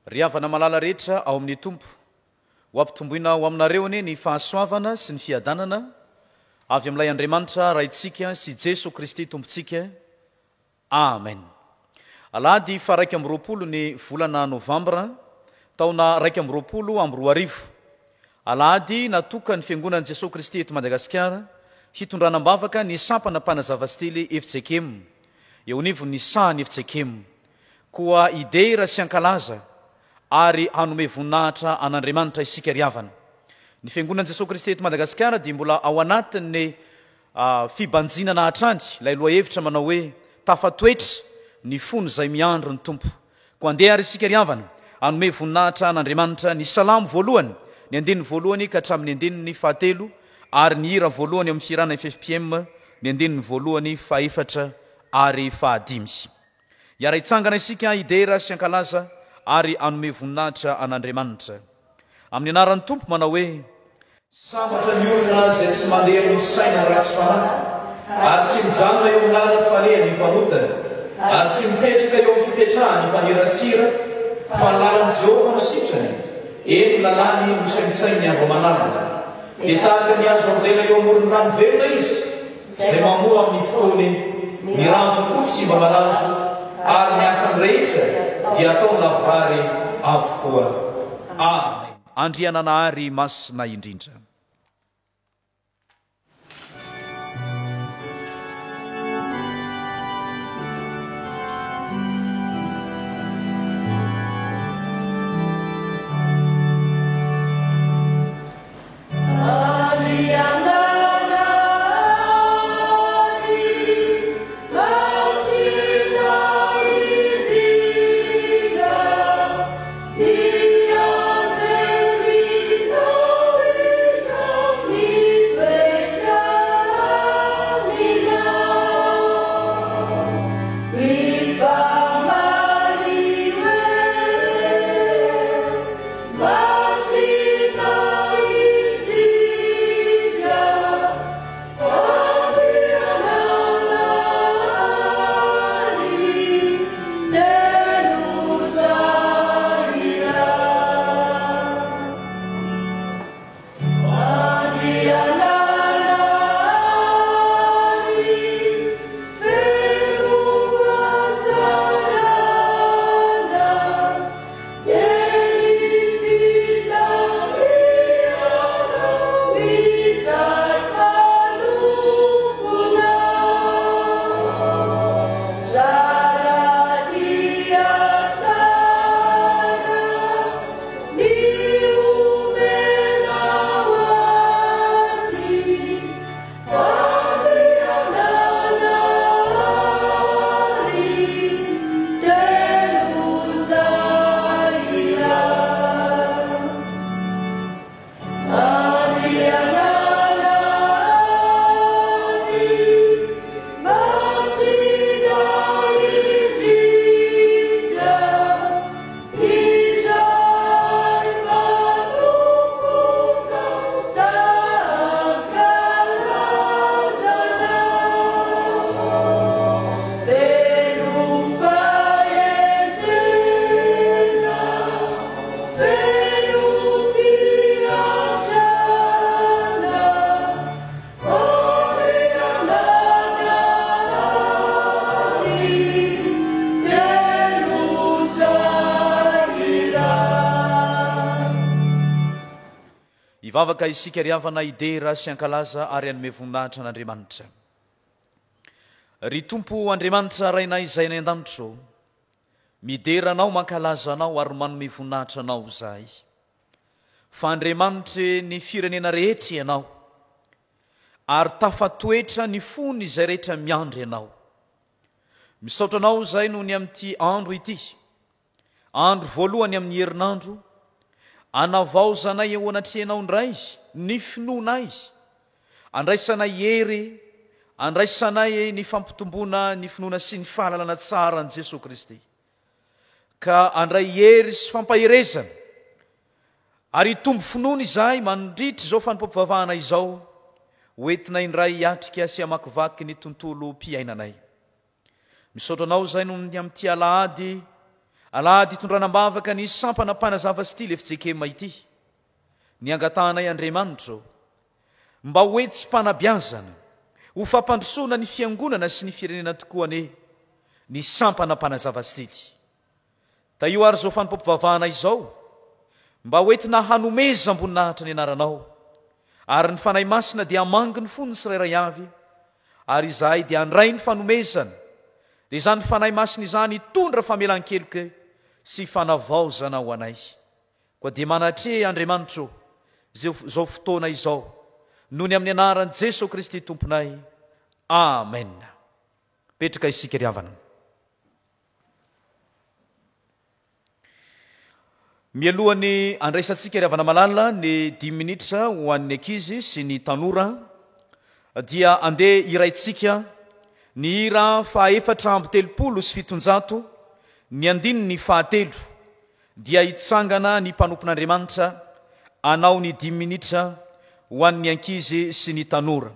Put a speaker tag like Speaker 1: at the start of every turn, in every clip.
Speaker 1: Ry havana malala rehetra ao amin'ny Tompo, ho ampitomboina ho aminareo anie ny fahasoavana sy ny fiadanana avy amin'ilay Andriamanitra Raintsika sy Jeso Kristy Tompontsika. Amen. Alahady faha-21 ny volana Novambra, taona 2021. Alahady natokan'ny Fiangonan'i Jesoa Kristy eto Madagasikara hitondrana am-bavaka ny sampana mpanazava stily fjkm eo anivon'ny sahan'ny fjkm. Koa hidera sy hankalaza ary hanome voninahitra an'Andriamanitra isika ry havana. Ny Fiangonan'i Jesoa Kristy eto Madagasikara dia mbola ao anatin'ny fibanjinana hatrany ilay lohahevitra manao hoe Tafatoetra ny fon'izay miandry ny Tompo. Koa andeha àry isika ry havana hanome voninahitra an'Andriamanitra ny Salamo voalohany, ny andininy voalohany ka hatramin'ny andininy fahatelo ary ny hira voalohany ao amin'ny fihirana ffpm, ny andininy voalohany, fahefatra ary fahadimy. Hiara-hitsangana isika hidera sy hankalaza ary hanome voninahitra an'Andriamanitra. Amin'ny anaran'ny Tompo manao hoe. Sambatra ny olona izay tsy mandeha amin'ny saina ratsy fanahy, ary tsy mijanona eo amin'ny lalana falehan'ny mpanota, ary tsy mipetraka eo amin'ny fipetrahan'ny mpaniratsira, fa ny lalan'i Jehovah no sitrany, eny, ny lalàny no saintsaininy andro aman'alina. Dia tahaka ny hazo ambolena eo amoron'ny rano velona izy, Izay mamoa amin'ny fotoany, ny raviny koa tsy mba malazo, ary ny asany rehetra dia ataony lavorary avokoa. Amen. Andriananahary Masina indrindra. Hivavaka isika ry havana hidera sy hankalaza ary hanome voninahitra an'Andriamanitra. Ry Tompo Andriamanitra Rainay izay any an-danitra ô, midera Anao, mankalaza Anao ary manome voninahitra Anao izahay. Fa Andriamanitry ny firenena rehetra Ianao, ary tafatoetra ny fony izay rehetra miandry Anao. Misaotra Anao izahay noho ny amin'ity andro ity, Andro voalohany amin'ny herinandro, anavaozanay eo anatrehanao indray ny finoanay, andraisanay hery, andraisanay ny fampitomboana ny finoana sy ny fahalalana tsara an'i Jesoa Kristy. Ka handray hery sy fampaherezana ary hitombo finoana izahay mandritra izao fanompoam-pivavahana izao, ho entina indray hiatrika sy hamakivaky ny tontolom-piainanay. Misaotra anao izahay noho ny amin'ity alahady Alahady itondrana am-bavaka ny sampana mpanazava style fjkm ity. Ny angatahanay Andriamanitra ô, mba ho hetsi-panabeazana, ho fampandrosoana ny fiangonana sy ny firenena tokoa anie ny sampana mpanazava stily. Tahio ary izao fanompoam-pivavahana izao mba ho entina hanomezam-boninahitra ny anaranao, ary ny Fanahy Masina dia hamangy ny fon'ny tsirairay avy, ary izahay dia handray ny fanomezana, dia izany Fanahy Masina izany hitondra famelan-keloka sy fanavaozana ho anay. Koa dia manatreha Andriamanitra ô, izao fotoana izao, noho ny amin'ny anaran'i Jesoa Kristy Tomponay. Amen. Petraka isika ry havana. Mialohan'ny andraisantsika ry havana malala ny dimy minitra ho an'ny ankizy sy ny tanora dia andeha hiraintsika ny hira faha-734 ny andininy fahatelo dia hitsangana ny mpanompon'Andriamanitra hanao ny dimy minitra ho an'ny ankizy sy ny tanora.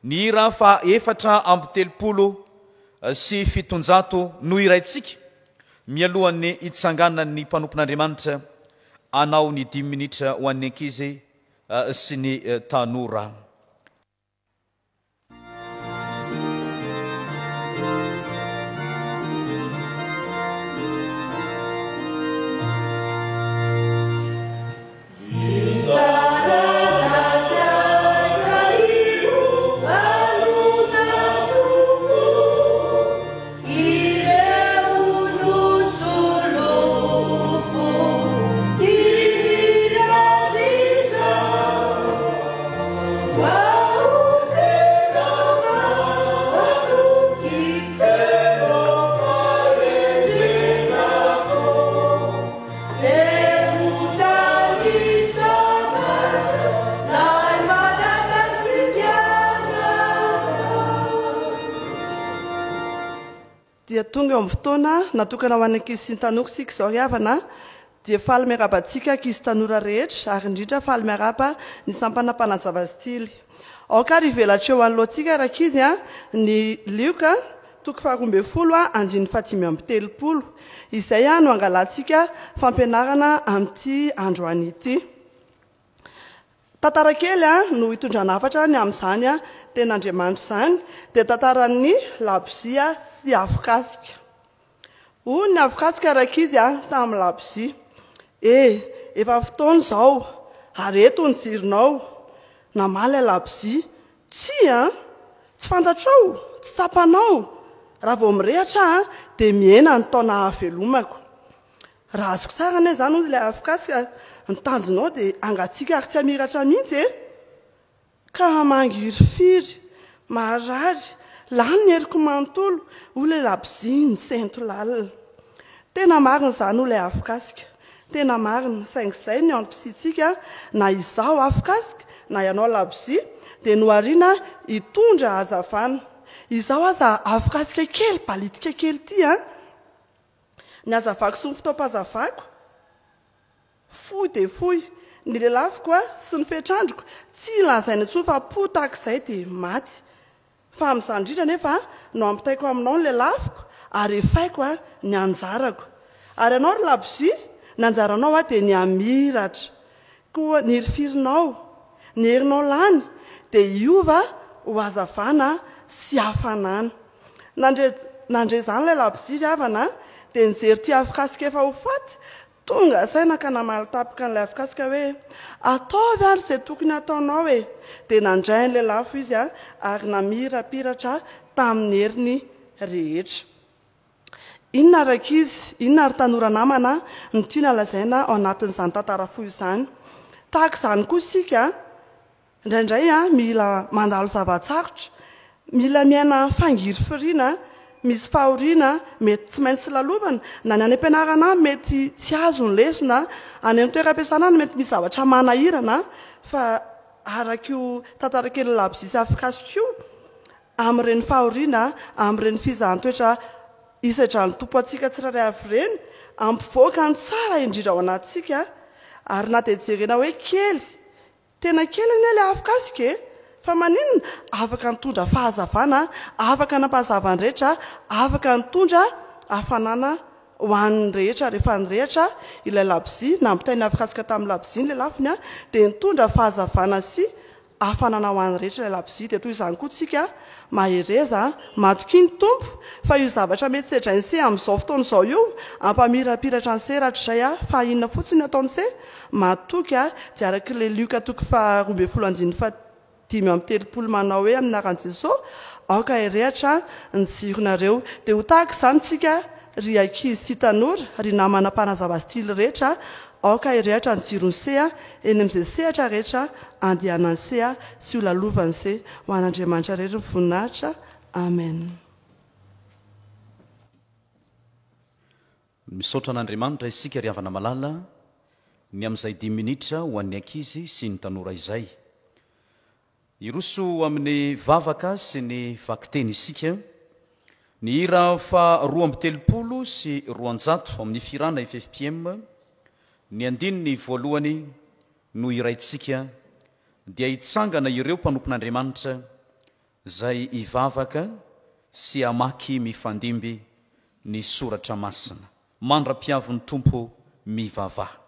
Speaker 1: Ny hira faha 734 no hiraintsika mialohan'ny hitsanganan'ny mpanompon'Andriamanitra hanao ny dimy minitra ho an'ny ankizy sy ny tanora.
Speaker 2: Dia tonga eo amin'ny fotoana natokana ho an'ny ankizy sy ny tanora isika izao ry havana a! Dia faly miarahaba antsika ankizy sy tanora rehetra ary indrindra faly miarahaba ny sampana mpanazava stily. Aoka ary hivelatra eo anoloantsika rankizy a, ny Lioka toko faharoambinifolo andininy fahadimy amby telopolo. Izay no angalantsika fampianarana amin'ity androany ity. Tantara kely no hitondrana hafatra ny amin'izany tenin'Andriamanitra izany, dia tantaran'ny labozia sy afokasika. Hoy ny afokasika rankizy tamin'ny labozia, E, efa fotoana izao, areto ny jironao. Namaly ilay labozia, Tsia an! Tsy fantatrao, tsy tsapanao, raha vao mirehatra aho dia mihena ny taona ahavelomako. Raha azoko tsara anie izany hozy ilay afokasika, ny tanjonao dia hangatsiaka ary tsy hamiratra mihitsy e! Ka mangirifiry, marary, lany ny heriko manontolo, hoy ilay labozia nisento lalina. Tena marina izany hoy ilay afokasika. Tena marina, saingy izay ny antom-pisiantsika, na izaho afokasika, na ianao labozia, dia nohariana hitondra hazavana. Izaho aza afokasika kely, balitika kely ity an! Ny hazavako sy ny fotoam-pahazavako, fohy dia fohy. Ny lelafoko sy ny fetr'androko, tsy lazaina intsony fa poa tahaka izay dia maty. Fa amin'izany indrindra anefa no ampitaiko aminao ny lelafoko ary efaiko ny anjarako. Ary ianao ry labozia, ny anjaranao dia ny hamiratra. Koa ny hirifirinao, ny herinao lany dia hiova ho hazavana sy hafanana. Nandre nandre izany ilay labozia ry havana dia nijery ity afokasika efa ho faty, tonga saina ka namaly tampoka an'ilay afokasika hoe, Ataovy ary izay tokony hataonao e! Dia nandray an'ilay lafo izy ary namirapiratra tamin'ny heriny rehetra. Inona ry ankizy, inona ry tanora namana no tiana lazaina ao anatin'izany tantara fohy izany? Tahaka izany koa isika, indraindray mila mandalo zava-tsarotra, mila miaina fangirifiriana, misy fahoriana mety tsy maintsy lalovana, na ny any am-pianarana any mety tsy azo ny lesona, any amin'ny toeram-piasana any mety misy zavatra manahirana, fa araka io tantara kelin'ny labozia sy afokasika io, Amin'ireny fahoriana, amin'ireny fizahan-toetra isedran'ny Tompo antsika tsirairay avy ireny, hampivoaka ny tsara indrindra ao anatintsika, ary na dia jerena hoe kely, tena kely anie ilay afokasika e! Fa maninona? Afaka nitondra fahazavana, afaka nampahazava ny rehetra, afaka nitondra hafanana. ho an'ny rehetra rehefa nirehitra ilay labozia, nampitain'ny afokasika tamin'ny labozia ny lelafony dia nitondra fahazavana sy hafanana ho an'ny rehetra ilay labozia. Dia toy izany koa tsika, mahereza, matokia ny Tompo fa io zavatra mety sedrain'i se amin'izao fotoana izao io hampamirapiratra an'i se rahatrizay fa inona fotsiny ny ataon'i se? Matoky dia araka ilay Lioka toko faha 12 andininy faha 35 manao hoe amin'ny anaran'i Jesoa, aoka hirehatra ny jironareo. Dia ho tahaka izany tsika ry ankizy sy tanora, ry namana mpanazava style rehetra, aoka hirehatra ny jiron'i se eny amin'izay sehatra rehetra andehanan'i se sy ho lalovan'i se. Ho an'Andriamanitra irery ny voninahitra. Amen.
Speaker 1: Misaotra an'Andriamanitra isika ry havana malala ny amin'izay dimy minitra ho an'ny ankizy sy ny tanora izay. Hiroso amin'ny vavaka sy ny vakiteny isika. Ny hira faha 232 amin'ny fihirana ffpm, ny andininy voalohany no hiraintsika dia hitsangana ireo mpanompon'Andriamanitra izay hivavaka sy hamaky mifandimby ny soratra masina. Mandra-piavin'ny Tompo mivavaha.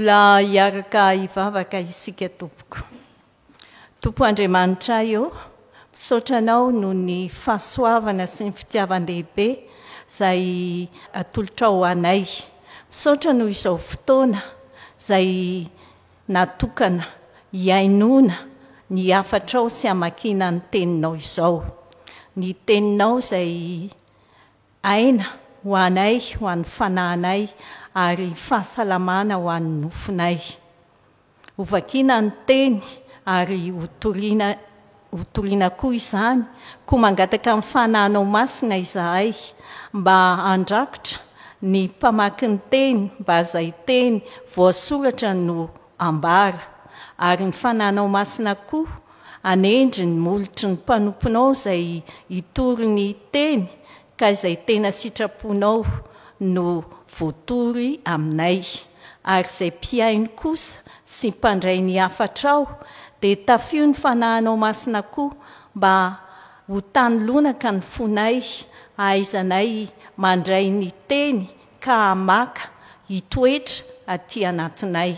Speaker 3: Mbola hiaraka hivavaka isika tompoko. Tompo Andriamanitray ô, misaotra Anao noho ny fahasoavana sy ny fitiavan-dehibe izay atolotrao ho anay. Misaotra noho izao fotoana izay natokana hihainoana ny hafatrao sy hamakiana ny Teninao izao. Ny Teninao izay aina ho anay, ho an'ny fanahinay ary fahasalamana ho an'ny nofonay. Ho vakiana ny Teny ary ho torina ho torina koa izany, koa mangataka ny Fanahinao Masina izahay mba handrakotra ny mpamaky ny Teny mba izay Teny voasoratra no ambara, ary ny Fanahinao Masina koa hanendry ny molotry ny mpanomponao izay hitory ny Teny ka izay tena sitraponao no voatory aminay, ary izay mpihaino kosa sy mpandray ny hafatrao dia tafio ny Fanahinao Masina koa mba ho tany lonaka ny fonay hahaizanay mandray ny Teny ka hamaka hitoetra aty anatinay.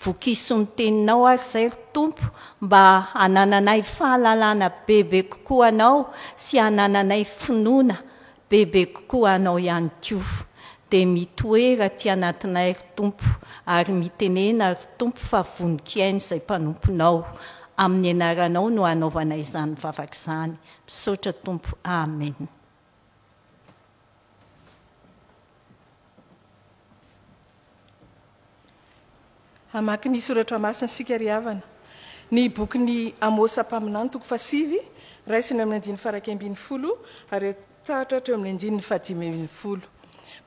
Speaker 3: Vokiso ny Teninao ary izay ry Tompo mba hanananay fahalalana bebe kokoa Anao sy hanananay finoana bebe kokoa Anao ihany koa. Dia mitoera aty anatinay ry Tompo ary mitenena ry Tompo fa vonon-kihaino izay mpanomponao. Amin'ny Anaranao no hanaovanay izany vavaka izany. Misaotra Tompo. Amen.
Speaker 4: Hamaky ny soratra masina isika ry havana. Ny bokin'i Amosa mpaminany toko fahasivy, raisina eo amin'ny andininy faha-iraika ambinifolo ary atsahatra hatreo amin'ny andininy fahadimy ambinifolo.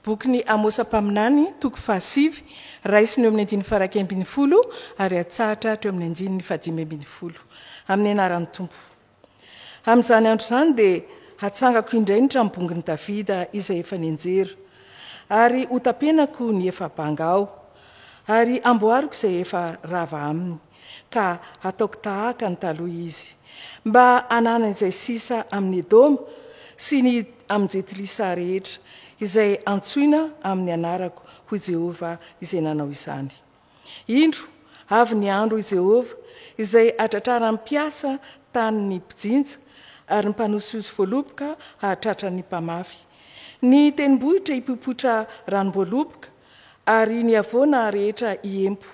Speaker 4: Bokin'i Amosa mpaminany toko fahasivy, raisina eo amin'ny andininy faha-iraika ambinifolo ary atsahatra hatreo amin'ny andininy fahadimy ambinifolo. Amin'ny anaran'ny Tompo. Amin'izany andro izany dia hatsangako indray ny tranobongin'i Davida izay efa nianjera, ary hotapenako ny efa banga ao, ary hamboariko izay efa rava aminy, ka hataoko tahaka ny taloha izy, mba hananany izay sisa amin'i Edoma sy ny amin'ny jentilisa rehetra, izay antsoina amin'ny anarako, hoy Jehovah izay nanao izany. Indro, avy ny andro, hoy Jehovah, izay hahatratraran'ny mpiasa tany ny mpijinja, ary ny mpanosihosy voaloboka hahatratra ny mpamafy. Ny tendrombohitra hipoipoitra ranom-boaloboka, ary ny havoana rehetra hihempo,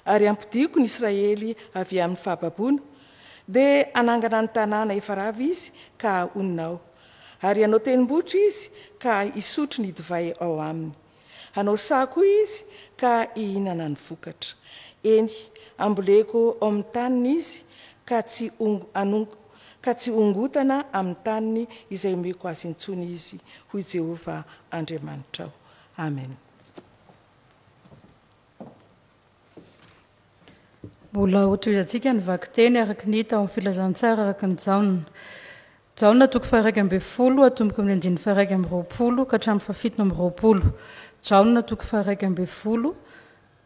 Speaker 4: ary hampodiako ny Israely avy amin'ny fahababoana, dia hanangana ny tanàna efa rava izy ka honina ao, ary hanao tendrombohitra izy ka hisotro ny divay ao aminy. Hanao saha koa izy ka hihinana ny vokatra. Eny, hamboleko ao amin'ny taniny izy ka tsy ka tsy hongotana amin'ny taniny izay omeko azy intsony izy, hoy Jehovah Andriamanitrao. Amen.
Speaker 5: Mbola hotohizantsika ny vakiteny araka ny hita ao amin'ny Filazantsara araka ny Jaona. Jaona toko faha-11 atomboka amin'ny andininy faha-21 ka hatramin'ny faha-27. Jaona toko faha-11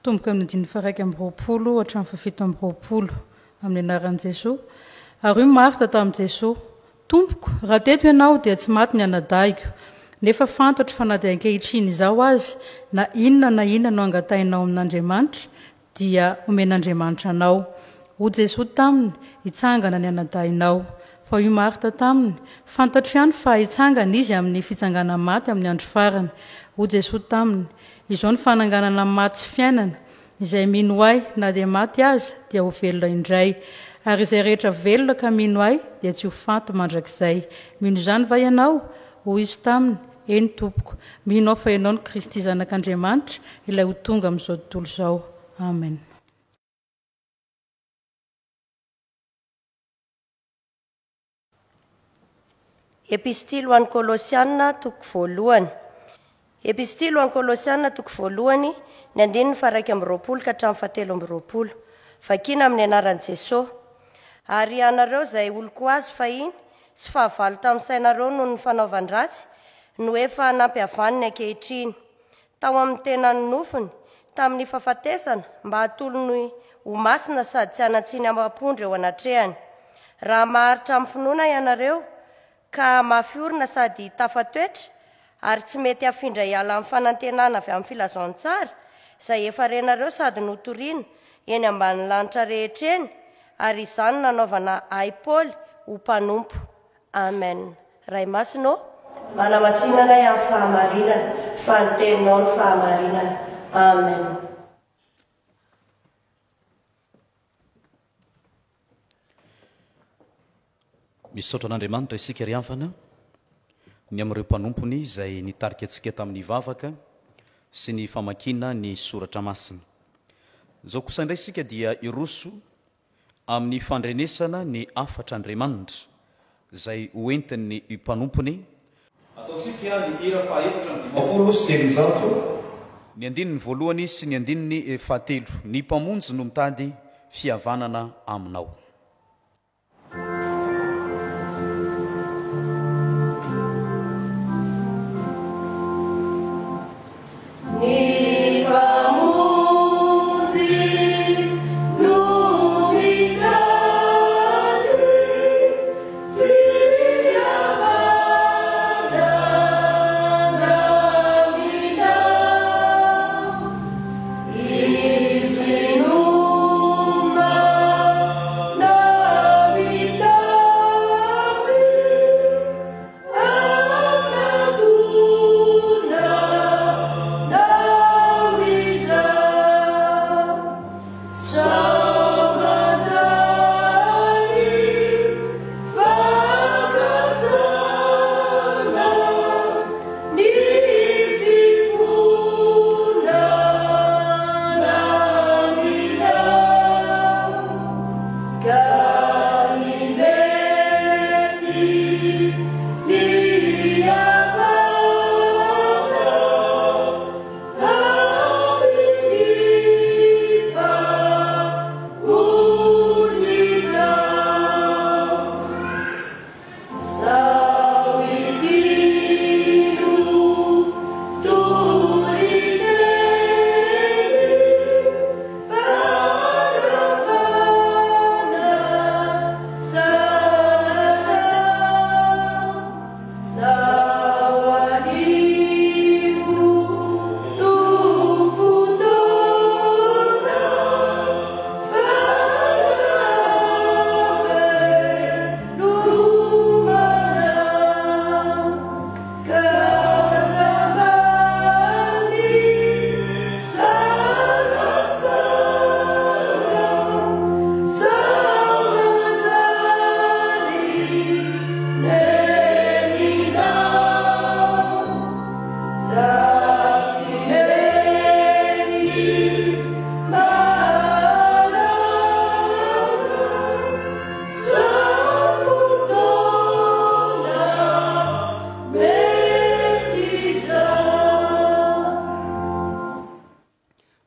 Speaker 5: tomboka amin'ny andininy faha-21 hatramin'ny faha-27. Amin'ny anaran'i Jesoa. Ary hoy Marta tamin'i Jesoa, Tompoko, raha teto Ianao dia tsy maty ny anadahiko. Nefa fantatro fa na dia ankehitriny izao aza, na inona na inona no angatahinao amin'Andriamanitra, dia homen'Andriamanitra anao. Hoy Jesoa taminy, Hitsangana ny anadahinao. Fa hoy Marta taminy, Fantatro ihany fa hitsangana izy amin'ny fitsanganan'ny maty amin'ny andro farany. Hoy Jesoa taminy, Izao no fananganana ny maty sy fiainana. Izay mino Ahy, na dia maty aza, dia ho velona indray. Ary izay rehetra velona ka mino Ahy, dia tsy ho faty mandrakizay. Mino izany va ianao? Hoy izy taminy, Eny, Tompoko. Mino aho fa Ianao no Kristy Zanak'Andriamanitra, ilay ho tonga amin'izao tontolo izao. Amen.
Speaker 6: Epistily ho an'ny Kolosiana, toko voalohany. Epistily ho an'ny Kolosiana, toko voalohany, ny andininy faha-21 ka hatramin'ny faha-23. Vakina amin'ny anaran'i Jesoa. Ary ianareo izay olon-ko azy fahiny sy fahavalo tamin'ny sainareo noho ny fanaovan-dratsy, no efa nampihavaniny ankehitriny. tao amin'ny tenan'ny nofony, tamin'ny fahafatesana, mba hatolony ho masina sady tsy hanan-tsiny amam-pondro eo anatrehany. Raha maharitra amin'ny finoana ianareo, ka mafy orina sady tafatoetra, ary tsy mety hafindra hiala amin'ny fanantenana avy amin'ny filazantsara, izay efa renareo sady notorina eny ambanin'ny lanitra rehetra eny, ary izany no nanaovana ahy Paoly ho mpanompo. Amen Ray Masina ô, manamasina anay amin'ny fahamarinana, fa ny Teninao no fahamarinana. Amen.
Speaker 1: Misaotra an'Andriamanitra isika ry havana ny amin'ireo mpanompony izay nitarika antsika tamin'ny vavaka sy ny famakiana ny soratra masina. Izao kosa indray isika dia hiroso amin'ny fandrenesana ny hafatr'Andriamanitra izay ho entin'ny mpanompony. Ataontsika ny hira faha-354, ny andininy voalohany sy ny andininy fahatelo, Ny Mpamonjy no mitady fihavanana aminao.
Speaker 7: Ny Mpamonjy no mitady fihavanana aminao. Izy no manao.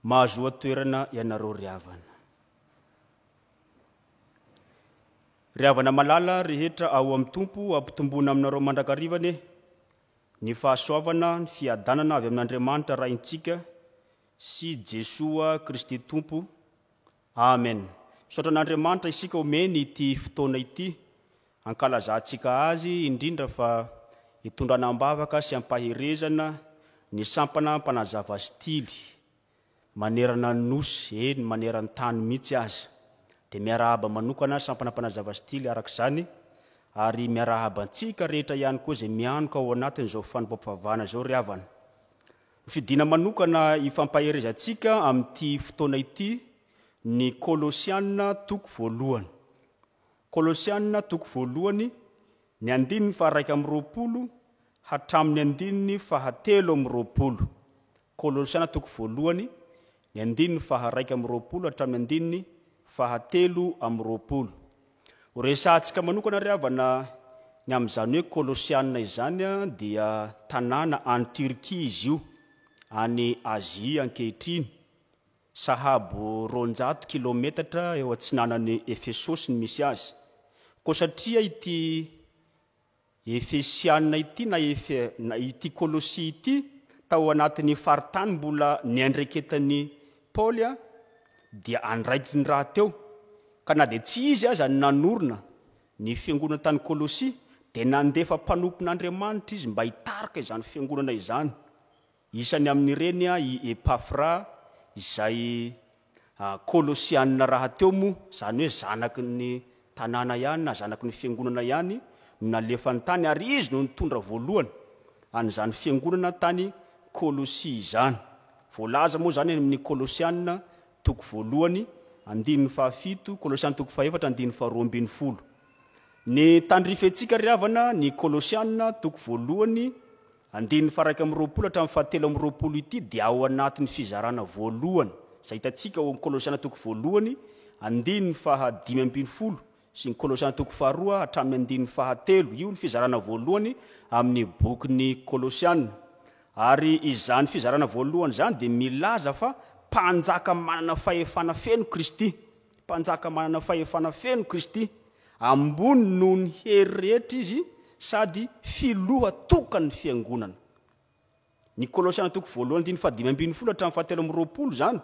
Speaker 8: Mahazoa toerana ianareo ry havana. Ry havana malala rehetra ao amin'ny Tompo, ampitomboina aminareo mandrakariva anie ny fahasoavana, ny fiadanana avy amin'Andriamanitra Raintsika sy Jesoa Kristy Tompo. Amen. Misaotra an'Andriamanitra isika omeny ity fotoana ity ankalazantsika Azy indrindra fa hitondrana am-bavaka sy am-paherezana ny sampana mpanazava stily manerana ny Nosy, eny maneran-tany mihitsy aza. Dia miarahaba manokana sampana mpanazava stily araka izany ary miarahaba antsika rehetra ihany koa izay mianoka ao anatin'izao fanompoam-pivavahana izao ry havana. Hofidiana manokana hifampaherezantsika amin'ity fotoana ity ny Kolosiana toko voalohany. Kolosiana toko voalohany, ny andininy faha-21 hatramin'ny andininy faha-23. Kolosiana toko voalohany, ny andininy faha-21 hatramin'ny andininy faha-23. Ho resahantsika manokana ry havana ny amin'izany hoe Kolosiana izany dia tanàna any Turquie izy io, any Azia ankehitriny. Sahabo 200 kilaometatra eo atsinanan'i Efesosy ny misy azy. Koa satria ity Efesiana ity na Efe, na ity Kolosia ity tao anatin'ny faritany mbola niandraiketan'i Paoly dia andraikiny rahateo, ka na dia tsy izy aza no nanorina ny fiangonana tany Kolosia, dia nandefa mpanompon'Andriamanitra izy mba hitarika izany fiangonana izany. Isany amin'ireny i Epafra izay Kolosiana rahateo moa, izany hoe zanaky ny tanàna ihany na zanaky ny fiangonana ihany no nalefany tany ary izy no nitondra voalohany an'izany fiangonana tany Kolosia izany. Voalaza moa izany any amin'ny Kolosiana toko voalohany andininy fahafito, Kolosiana toko fahefatra andininy faharoa ambinifolo. Ny tandrify antsika ry havana ny Kolosiana toko voalohany Andininy faha-21 hatramin'ny faha-23 ity dia ao anatin'ny fizarana voalohany izay hitantsika ao amin'ny Kolosiana toko voalohany andininy faha-15 sy ny Kolosiana toko faharoa hatramin'ny andininy fahatelo. Io ny fizarana voalohany amin'ny bokin'ny Kolosiana. Ary izany fizarana voalohany izany dia milaza fa mpanjaka manana fahefana feno Kristy. Mpanjaka manana fahefana feno Kristy. Ambony noho ny hery rehetra izy sady filoha tokan'ny fiangonana. Ny Kolosiana toko voalohany andininy fahadimy ambinifolo hatramin'ny fahatelo amby roapolo izany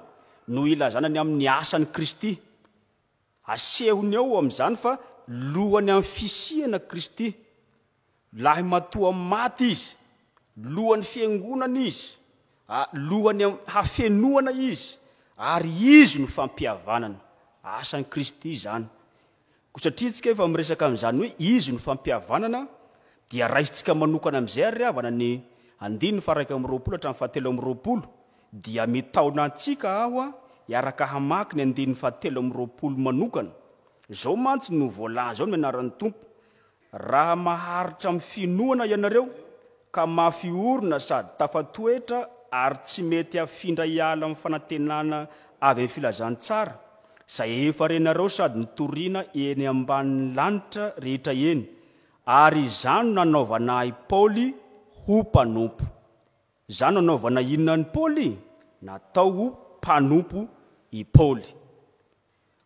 Speaker 8: no ilazana ny amin'ny asan'i Kristy. Asehony ao amin'izany fa lohany amin'ny fisiana Kristy. Lahimatoa maty izy, lohan'ny fiangonana izy, lohany amin'ny hafenoana izy, ary izy no fampihavanana. Asan'i Kristy izany. Koa satria isika efa miresaka an'izany hoe izy no fampihavanana, dia raisintsika manokana amin'izay ary ry havana ny andininy faha-21 hatramin'ny faha-23, dia mitaona antsika aho hiaraka hamaky ny andininy faha-23 manokana. Izao mantsy no voalaza ao ny anaran'ny Tompo, Raha maharitra amin'ny finoana ianareo, ka mafy orina sady tafatoetra ary tsy mety hafindra hiala amin'ny fanantenana avy amin'ny filazantsara, izay efa renareo sady notorina eny ambanin'ny lanitra rehetra eny, ary izany no nanaovana ahy Paoly ho mpanompo. Izany no nanaovana inona an'i Paoly? Natao ho mpanompo i Paoly.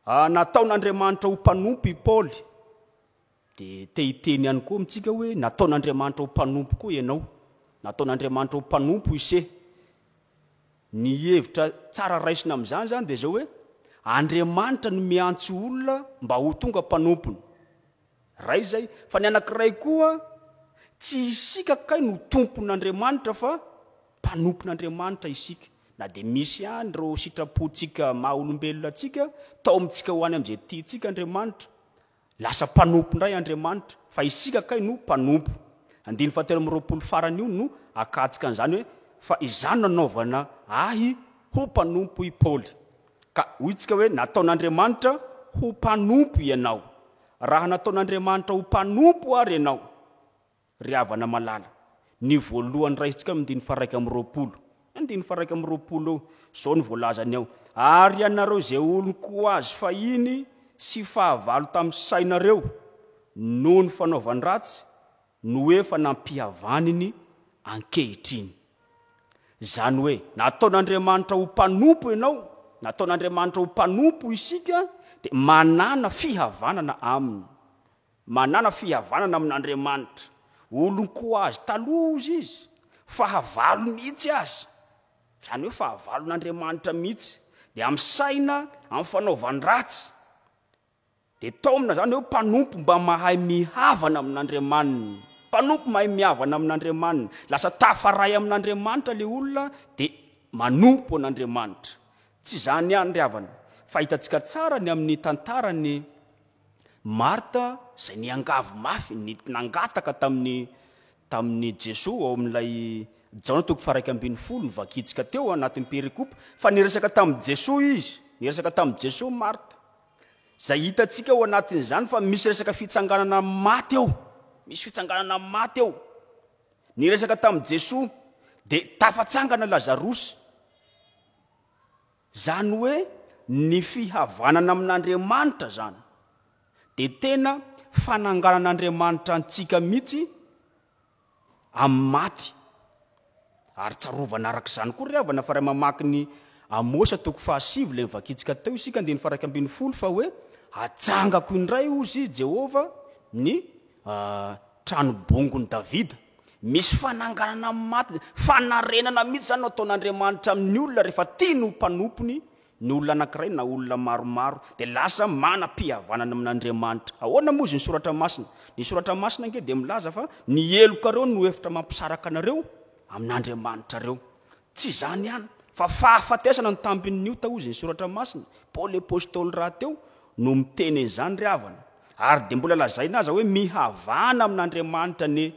Speaker 8: Nataon'Andriamanitra ho mpanompo i Paoly. Dia te hiteny ihany koa amintsika hoe nataon'Andriamanitra ho mpanompo koa ianao. Nataon'Andriamanitra ho mpanompo ise. Ny hevitra tsara raisina amin'izany izany dia izao hoe Andriamanitra no miantso olona mba ho tonga mpanompony. Iray izay. Fa ny anankiray koa, tsy isika kay no tompon'Andriamanitra fa mpanompon'Andriamanitra isika. Na dia misy ihany ireo sitrapontsika maha olombelona antsika, taomintsika ho any amin'izay tiantsika Andriamanitra. Lasa mpanompo indray Andriamanitra, fa isika kay no mpanompo. Andininy fahatelo amby roapolo farany io no akatsika an'izany hoe fa izany no nanaovana ahy ho mpanompo i Paoly. Ka hoy tsika hoe nataon'Andriamanitra ho mpanompo ianao. Raha nataon'Andriamanitra ho mpanompo ary ianao, Ry havana malala, ny voalohany raisintsika amin'ny andininy faha-21. Andininy faha-21 eo, izao no voalazany ao, Ary ianareo izay olon-ko azy fahiny sy fahavalo tamin'ny sainareo noho ny fanaovan-dratsy no efa nampihavaniny ankehitriny. Izany hoe, nataon'Andriamanitra ho mpanompo ianao, nataon'Andriamanitra ho mpanompo isika, dia manàna fihavanana Aminy. Manàna fihavanana amin'Andriamanitra. Olon-ko azy taloha hozy izy, fahavalo mihitsy aza. Izany hoe fahavalon'Andriamanitra mihitsy. Dia amin'ny saina, amin'ny fanaovan-dratsy. Dia taomina izany hoe mpanompo mba mahay mihavana amin'Andriamaniny. Mpanompo mahay mihavana amin'Andriamaniny. Lasa tafaray amin'Andriamanitra ilay olona dia manompo an'Andriamanitra. Tsy izany ihany ry havana, fa hitantsika tsara ny amin'ny tantaran'i Marta izay niangavy mafy, nangataka tamin'i tamin'i Jesoa ao amin'ilay Jaona toko faha-11 novakintsika teo anatin'ny perikopa, fa niresaka tamin'i Jesoa izy, niresaka tamin'i Jesoa Marta. Izay hitantsika ao anatin'izany fa misy resaka fitsanganana amin'ny maty ao. Misy fitsanganana amin'ny maty ao. Niresaka tamin'i Jesoa dia tafatsangana Lazarosy. Izany hoe ny fihavanana amin'Andriamanitra izany dia tena fananganan'Andriamanitra antsika mihitsy amin'ny maty. Ary tsarovana araka izany koa ry havana fa raha mamaky ny Amosa toko fahasivy ilay novakintsika teo isika andininy faha 11 fa hoe atsangako indray hozy i Jehovah ny trano bongon'i Davida. Misy fananganana amin'ny maty, fanarenana mihitsy izany no ataon'Andriamanitra amin'ny olona rehefa tiany ho mpanompony ny olona anankiray na olona maromaro dia lasa manam-pihavanana amin'Andriamanitra. Ahoana moa izy ny Soratra Masina? Ny Soratra Masina ange dia milaza fa ny helokareo no efitra mampisaraka anareo amin'Andriamanitrareo. Tsy izany ihany, fa fahafatesana no tambin'ny ota hozy ny Soratra Masina. Paoly Apostoly rahateo no miteny an'izany ry havana. Ary dia mbola lazaina aza hoe mihavana amin'Andriamanitra anie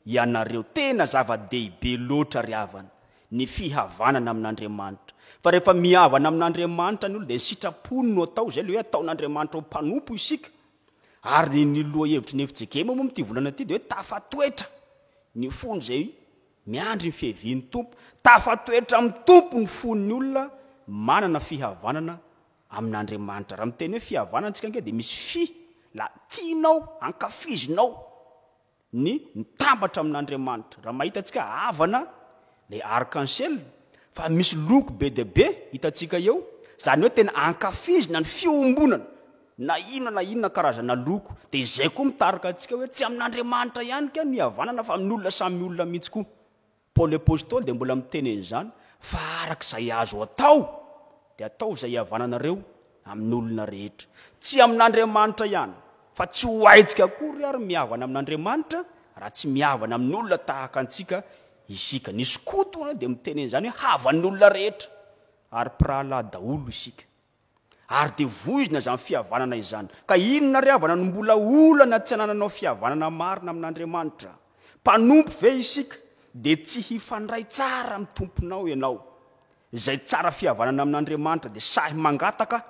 Speaker 8: ianareo. Tena zava-dehibe loatra ry havana ny fihavanana amin'Andriamanitra. Fa rehefa mihavana amin'Andriamanitra ny olona dia ny sitrapony no atao, izay ilay hoe ataon'Andriamanitra ho mpanompo isika. Ary ny lohahevitry ny FJKM moa amin'ity volana ity dia hoe tafatoetra ny fony izay miandry ny fiavian'ny Tompo. Tafatoetra amin'ny Tompo ny fon'ny olona manana fihavanana amin'Andriamanitra. Raha miteny hoe fihavanana isika ange dia misy fi, la, tianao, ankafizinao. Ny mitambatra amin'Andriamanitra. Raha mahita antsika havana ilay arc-en-ciel fa misy loko be dia be hitantsika eo, izany hoe tena ankafizina ny fiombonana na inona na inona karazana loko, dia izay koa mitarika antsika hoe tsy amin'Andriamanitra ihany kay no ihavanana fa amin'ny olona samy olona mihitsy koa. Paoly Apostoly dia mbola miteny an'izany fa araka izay azo atao dia ataovy izay hihavananareo amin'ny olona rehetra. Tsy amin'Andriamanitra ihany, fa tsy ho haintsika akory ary mihavana amin'Andriamanitra raha tsy mihavana amin'olona tahaka antsika isika. Ny skoto hono dia miteny an'izany hoe havan'ny olona rehetra ary mpirahalahy daholo isika. Ary dia voizina izany fihavanana izany. Ka inona ry havana no mbola olana tsy anananao fihavanana marina amin'Andriamanitra? Mpanompo ve isika dia tsy hifandray tsara amin'ny Tomponao ianao? Izay tsara fihavanana amin'Andriamanitra dia sahy mangataka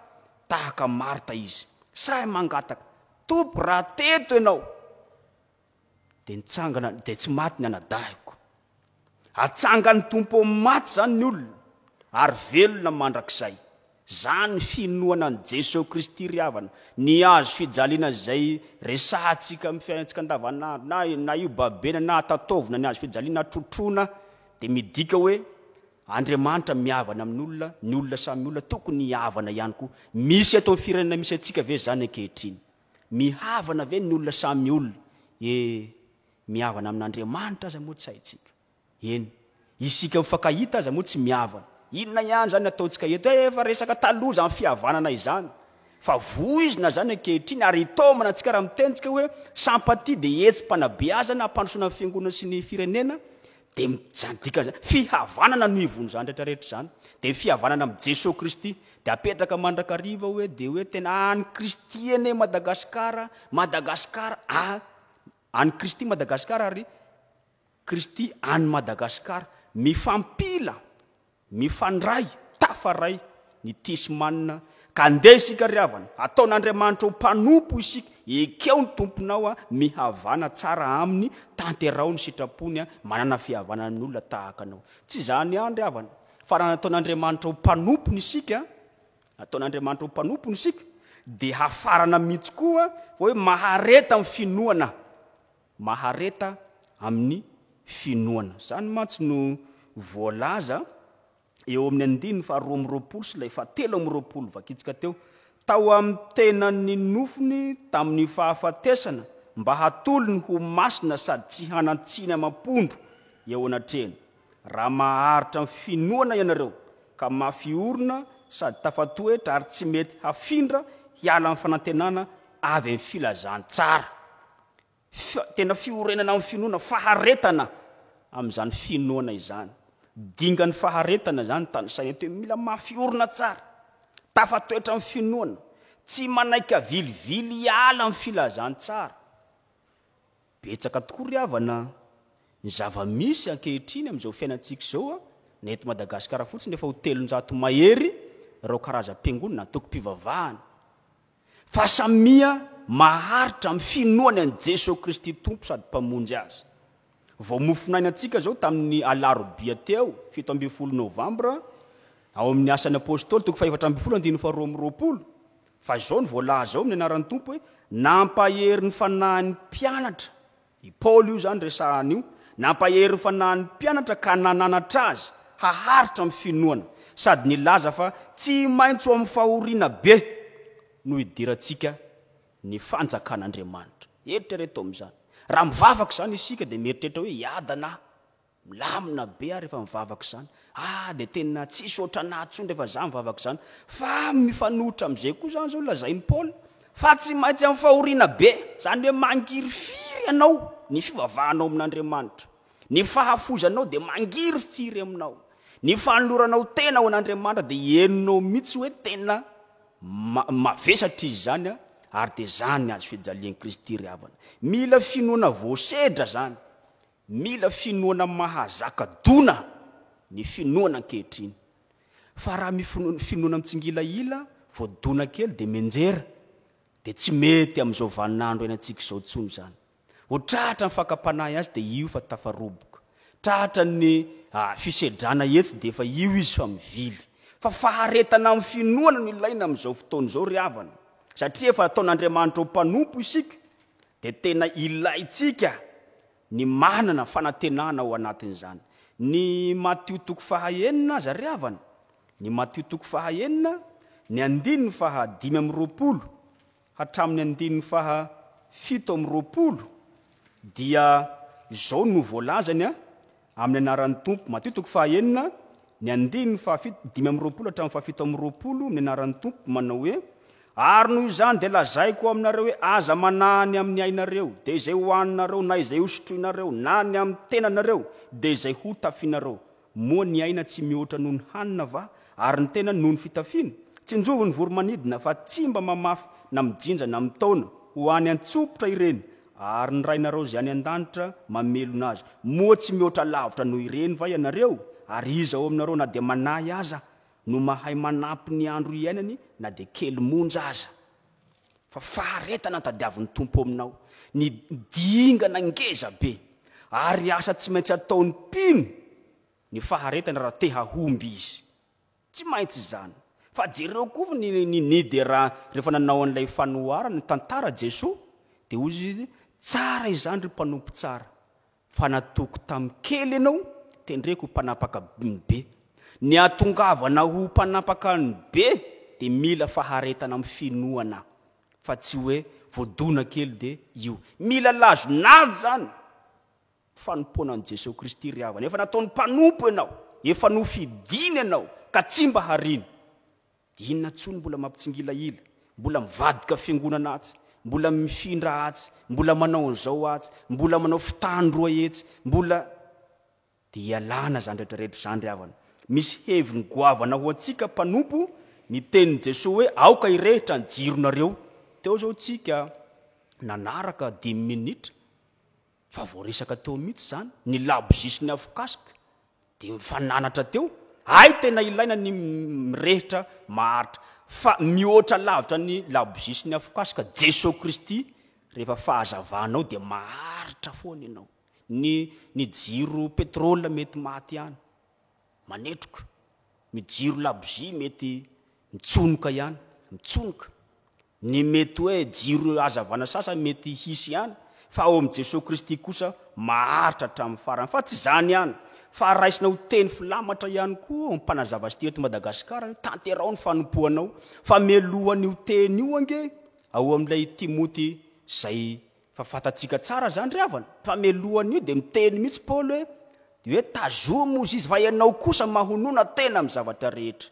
Speaker 8: tahaka Marta izy. Sahy mangataka, Tompo raha teto ianao dia nitsangana dia tsy maty ny anadahiko. Atsangan'ny Tompo amin'ny maty izany ny olona ary velona mandrakizay. Izany ny finoana an'i Jesoa Kristy ry havana. Ny hazo fijaliana izay resahantsika amin'ny fiainantsika andavanandro na na io babena na atataovina ny hazo fijaliana na trotroina dia midika hoe Andriamanitra mihavana amin'ny olona, ny olona samy olona tokony hihavana ihany koa. Misy eto amin'ny firenena misy antsika ve izany ankehitriny? Mihavana ve ny olona samy olona? E, mihavana amin'Andriamanitra aza moa tsy haintsika. Eny, isika mifankahita aza moa tsy mihavana. Inona ihany izany ataontsika eto? E, efa resaka taloha izany fihavanana izany. Fa voizina izany ankehitriny ary itaomana antsika raha miteny tsika hoe sampatia dia hetsi-panabeazana hampandrosoana ny fiangonana sy ny firenena dia izany dikan'izany fihavanana no ivon'izany rehetra rehetra izany. Dia ny fihavanana amin'i Jesoa Kristy dia apetraka mandrakariva hoe dia hoe tena an'i Kristy anie Madagasikara, Madagasikara a, an'i Kristy Madagasikara ary Kristy any Madagasikara. Mifampila, mifandray, tafaray ny tia sy manina ka andeha isika ry havana, ataon'Andriamanitra ho mpanompo isika, ekeo ny Tomponao a, mihavana tsara aminy, tanteraho ny sitrapony a, manana fihavanana amin'ny olona tahaka anao. Tsy izany ihany ry havana, fa raha nataon'Andriamanitra ho mpanompony isika, nataon'Andriamanitra ho mpanompony isika, dia hafarana mihitsy koa fa hoe mahareta amin'ny finoana. Mahareta amin'ny finoana. Izany mantsy no voalaza eo amin'ny andininy faharoa amby roapolo sy ilay fahatelo amby roapolo vakintsika teo, Tao amin'ny tenan'ny nofony tamin'ny fahafatesana mba hatolony ho masina sady tsy hanan-tsiny amam-pondro eo anatrehany, raha maharitra amin'ny finoana ianareo, ka mafy orina sady tafatoetra ary tsy mety hafindra hiala amin'ny fanantenana avy amin'ny filazantsara. Fa tena fiorenana amin'ny finoana, faharetana amin'izany finoana izany. Dingan'ny faharetana izany tanisaina eto hoe mila mafy orina tsara, tafatoetra amin'ny finoana, tsy manaiky avilivily hiala amin'ny filazantsara. Betsaka tokoa ry havana ny zava-misy ankehitriny amin'izao fiainantsika izao, na eto Madagasikara fotsiny efa ho 300 mahery ireo karazam-piangonana, antokom-pivavahana. Fa samia maharitra amin'ny finoany an'i Jesoa Kristy Tompo sady Mpamonjy azy. Vao mofonaina antsika izao tamin'ny alarobia teo, 17 novambra, ao amin'ny Asan'ny Apostoly, toko faha-14 andininy faha-22, fa izao no voalaza ao amin'ny anaran'ny Tompo hoe, Nampahery ny fanahin'ny mpianatra I Paoly io izany resahana io, nampahery ny fanahin'ny mpianatra ka nananatra azy haharitra amin'ny finoana, sady nilaza fa tsy maintsy ho amin'ny fahoriana be no hidirantsika ny fanjakan'Andriamanitra. Eritrereto amin'izany. Raha mivavaka izany isika dia mieritreritra hoe hiadana aho. Milamina be aho rehefa mivavaka izany. Ah, dia tena tsisy ohatran'ahy intsony rehefa izaho mivavaka izany. Fa mifanohitra amin'izay koa izany izao lazain'i Paoly, fa tsy maintsy amin'ny fahoriana be, izany hoe mangirifiry anao ny fivavahanao amin'Andriamanitra. Ny fahafoizanao dia mangirifiry aminao. Ny fanoloranao tena ho an'Andriamanitra dia henonao mihitsy hoe tena mavesatra izy izany, ary dia izany ny hazo fijalian'i Kristy ry havana. Mila finoana voasedra izany. Mila finoana mahazaka dona ny finoana ankehitriny. Fa raha finoana mitsingilahila vao dona kely dia mianjera dia tsy mety amin'izao vaninandro iainantsika izao intsony izany. Ho tratra ny fakam-panahy azy dia io fa tafaroboka. Tratra ny fisedrana etsy dia efa io izy fa mivily. Fa faharetana amin'ny finoana no ilaina amin'izao fotoana izao ry havana. Satria efa ataon'Andriamanitra ho mpanompo isika dia tena ilaintsika ny manana fanantenana ao anatin'izany. Ny Matio toko faha enina aza ry havana, ny Matio toko faha enina, ny andininy faha 25 hatramin'ny andininy faha 27 dia izao no voalazany a, Amin'ny anaran'ny Tompo. Matio toko fahaenina, ny andininy fahafito, 25 hatramin'ny fahafito amby roapolo, amin'ny anaran'ny Tompo, manao hoe, Ary noho izany dia lazaiko aminareo hoe, aza manahy ny amin'ny ainareo, dia izay hohaninareo, na izay hosotroinareo, na ny amin'ny tenanareo, dia izay hotafinareo. Moa ny aina tsy mihoatra noho ny hanina va, ary ny tena noho ny fitafiana? Tsinjovy ny voro-manidina, fa tsy mba mamafy na mijinja na mitaona ho any an-tsompitra ireny, Ary ny Rainareo izay any an-danitra mamelona azy. Moa tsy mihoatra lavitra noho ireny va ianareo? Ary iza ao aminareo na dia manahy aza no mahay manampy ny andro iainany na dia kely monja aza? Fa faharetana tadiavin'ny Tompo aminao, ny dingana ngeza be, ary asa tsy maintsy ataon'ny mpino ny faharetana raha te hahomby izy. Tsy maintsy izany. Fa jereo koa ny ny ny dia raha rehefa nanao an'ilay fanoharana, ny tantara Jesoa, dia hoy izy, tsara izany ry mpanompo tsara, fa natoky tamin'ny kely ianao, tendreko ho mpanapaka ny be. Ny hahatongavana ho mpanapaka ny be dia mila faharetana amin'ny finoana, fa tsy hoe voadona kely dia io. Mila lazon'ady izany. Fanompoana an'i Jesoa Kristy ry havana. Efa nataony mpanompo ianao, efa nofidiny ianao ka tsy mba hariany. Inona intsony mbola mampitsingilahila, mbola mivadika fiangonana atsy, mbola mifindra atsy, mbola manao an'izao atsy, mbola manao fitandroa etsy, mbola. Dia ialana izany rehetrarehetra izany ry havana. Misy heviny goavana ho antsika mpanompo ny tenin'i Jesoa hoe aoka hirehitra ny jironareo. Teo izao tsika nanaraka dimy minitra. Fa voaresaka teo mihitsy izany, ny labozia sy ny afokasoka dia mifananatra teo, hay tena ilaina ny mirehitra maharitra, fa mihoatra lavitra ny labozia sy ny afokasoka Jesoa Kristy, rehefa fahazavanao dia maharitra foana ianao, ny ny jiro petrole mety maty ihany, manetroka, ny jiro labozia mety mitsonoka ihany, mitsonoka, Ny mety hoe jiro hazavana sasany mety hisy ihany, fa ao amin'i Jesoa Kristy kosa maharitra hatramin'ny farany. Fa tsy izany ihany, Fa raisina ho teny filamatra ihany koa ao mpanazava sy eto Madagasikara hoe tanteraho ny fanompoanao. Fa mialohan'io teny io ange ao amin'ilay Timoty izay fa fantatsika tsara izany ry havana. Fa mialohan'io dia miteny mihitsy Paoly hoe dia hoe tazomy ozy izy fa ianao kosa mahonona tena amin'ny zavatra rehetra.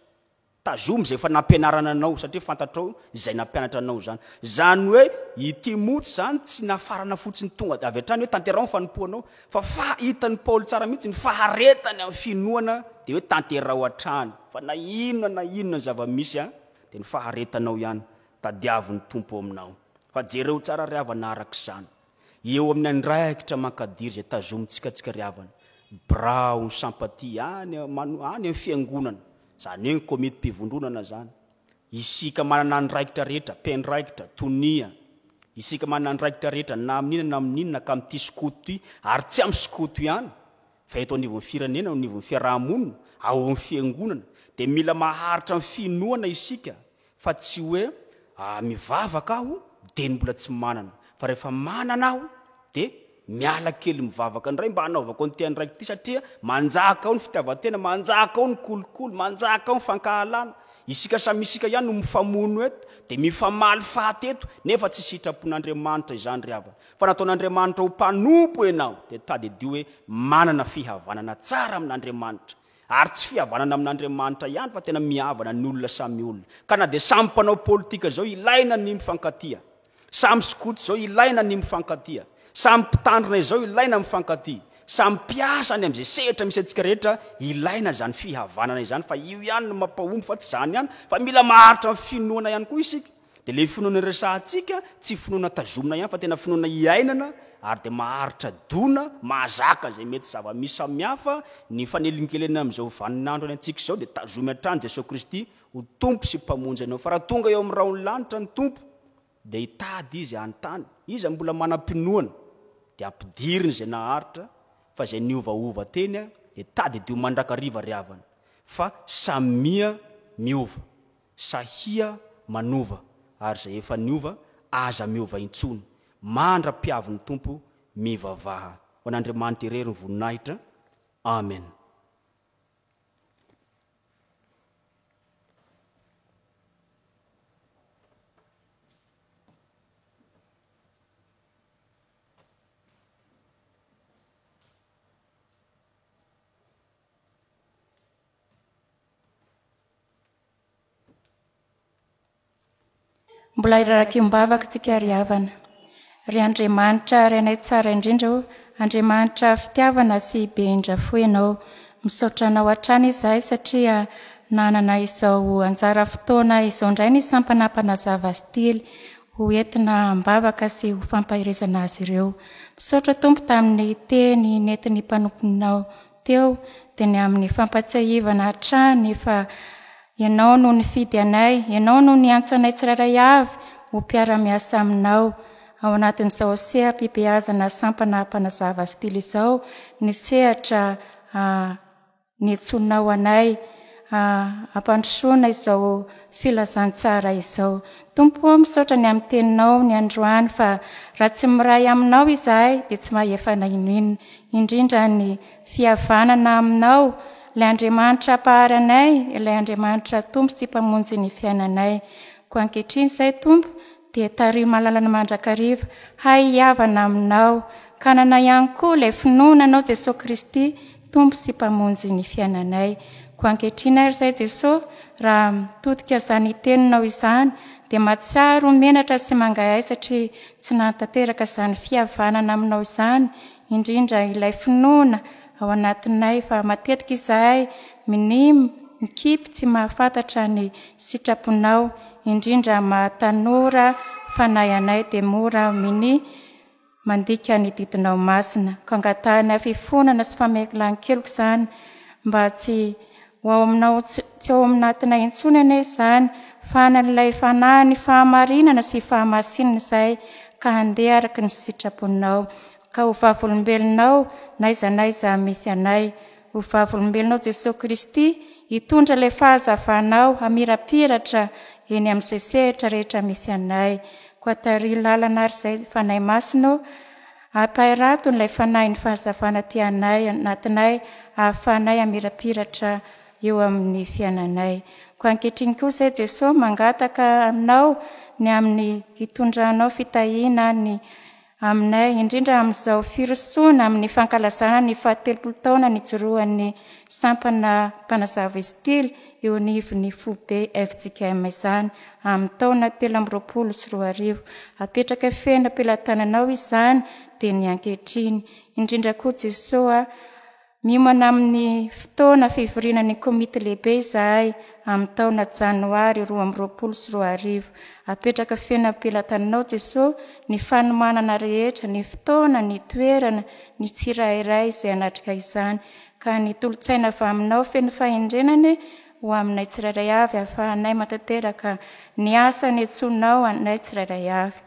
Speaker 8: Tazomy izay efa nampianarana anao satria fantatrao izay nampianatra anao izany. Izany hoe i Timoty izany tsy nafarana fotsiny tonga dia avy hatrany hoe tanteraho ny fanompoanao fa fa hitan'i Paoly tsara mihitsy ny faharetany amin'ny finoana dia hoe tanteraho hatrany fa na inona na inona ny zava-misy an dia ny faharetanao ihany tadiavo ny Tompo aminao. Fa jereo tsara ry havana araka izany. Eo amin'ny andraikitra mankadiry izay tazomintsika tsika ry havana, birao ny sampatia any any amin'ny fiangonana, izany hoe ny komitim-pivondronana izany. Isika manana andraikitra rehetra, mpiandraikitra, tonia, isika manana andraikitra rehetra na amin'inona na amin'inona ka amin'ity skoto ity, ary tsy amin'ny skoto ihany fa eto anivon'ny firenena, eo anivon'ny fiaraha-monina, ao amin'ny fiangonana, dia mila maharitra amin'ny finoana isika Fa tsy hoe mivavaka aho dia ny mbola tsy manana, fa rehefa manana aho dia miala kely mivavaka indray mba hanaovako an'ity andraikitra ity satria manjaka ao ny fitiavan-tena, manjaka ao ny kolikoly, manjaka ao ny fankahalana. Isika samy isika ihany no mifamono eto, dia mifamaly faty eto, nefa tsy sitrapon'Andriamanitra izany ry havana. Fa nataon'Andriamanitra ho mpanompo ianao, dia tadidio hoe manana fihavanana tsara amin'Andriamanitra. Ary tsy fihavanana amin'Andriamanitra ihany fa tena mihavana ny olona samy olona. Ka na dia samy mpanao politika izao ilaina ny mifankatia. Samy skoto izao ilaina ny mifankatia. Samy mpitandrina izao ilaina mifankatia. Samy mpiasa any amin'izay sehatra misy antsika rehetra ilaina izany fihavanana izany fa io ihany no mampahomby fa tsy izany ihany fa mila maharitra amin'ny finoana ihany koa isika. Dia ilay finoana resahantsika tsy finoana tazomina ihany fa tena finoana iainana ary dia maharitra dona, mahazaka izay mety zava-misy samihafa, ny fanelingelenana amin'izao vaninandro iainantsika izao dia tazomy hatrany Jesoa Kristy ho Tompo sy Mpamonjy anao. Fa raha tonga eo amin'ny rahon'ny lanitra ny Tompo dia hitady Izy hanontany, iza mbola manam-pinoana? Dia ampidiriny izay naharitra fa izay niovaova teny dia tadidio mandrakariva ry havana fa samia miova. Sahia manova ary izay efa niova aza miova intsony mandra-piavin'ny Tompo mivavaha ho an'Andriamanitra irery ny voninahitra Amen.
Speaker 9: Mbola irarakim-bavaka tsika ry havana. Ry Andriamanitra Rainay tsara indrindra ô, Andriamanitra fitiavana sy be indra-fo Ianao. Misaotra Anao hatrany izahay satria nanana izao anjara fotoana izao indray ny sampana mpanazava stily ho entina am-bavaka sy ho fampaherezana azy ireo. Misaotra Tompo tamin'ny teny nentin'ny mpanomponao teo dia ny amin'ny fampatsiahivana hatrany fa Ianao no nifidy anay, Ianao no niantso anay tsirairay avy ho mpiara-miasa Aminao. Ao anatin'izao seha-pibeazana sampana mpanazava style izao ny sehatra niantsoanao anay hampandrosoana izao filazantsara izao. Tompo ô, misaotra ny amin'ny teninao ny androany fa raha tsy miray aminao izahay dia tsy mahefa na inoinona. Indrindra ny fihavanana aminao, ilay Andriamanitra Mpahary anay, ilay Andriamanitra Tompo sy Mpamonjy ny fiainanay. Koa ankehitriny izay, Tompo, dia tariho malalana mandrakariva, hay hihavana aminao, ka hanana ihany koa ilay finoana Anao Jesoa Kristy, Tompo sy Mpamonjy ny fiainanay. Koa ankehitriny ary izay, Jesoa, raha mitodika izany teninao izany, dia mahatsiaro menatra sy mangahiahy satria tsy nahatanteraka izany fihavanana aminao izany, indrindra ilay finoana ao anatinay fa matetika izahay minia mikipy tsy mahafantatra ny sitraponao, indrindra maha tanora fanahy anay dia mora minia mandika ny didinao masina. Ka angatahinay fifonana sy famelan-keloka izany mba tsy ho ao aminao tsy ao aminatinay intsony anie izany fa hanan'ilay fanahin'ny fahamarinana sy fahamasinana izahay ka handeha araka ny sitraponao ka ho vavolombelonao n'aiza n'aiza misy anay. Ho vavolombelonao Jesoa Kristy hitondra ilay fahazavanao hamirapiratra eny amin'izay sehatra rehetra misy anay. Koa tariho lalana ary izay Fanahy Masina ô, ampahirato ilay Fanahin'ny fahazavana aty anay anatinay. ahafahanay hamirapiratra eo amin'ny fiainanay. Koa ankehitriny kosa i Jesoa mangataka aminao ny amin'ny hitondranao fitahiana ny aminay, indrindra amin'izao firosoana amin'ny fankalazana ny fahatelopolo taona nijoroan'ny sampana mpanazava Istily eo anivon'ny foibe fjkm izany amin'ny taona 2023. Apetraka feno am-pelatananao izany dia ny ankehitriny. Indrindra koa Jesoa Miomana amin'ny fotoana fivoriana ny komity lehibe izahay amin'ny taona janoary 2022. Apetraka feno am-pelatananao Jesoa ny fanomanana rehetra, ny fotoana, ny toerana, ny tsirairay izay hanatrika izany. Ka ny tolo-tsaina avy aminao feno fahendrena anie ho aminay tsirairay avy ahafahanay matanteraka ny asa niantsoanao anay tsirairay avy.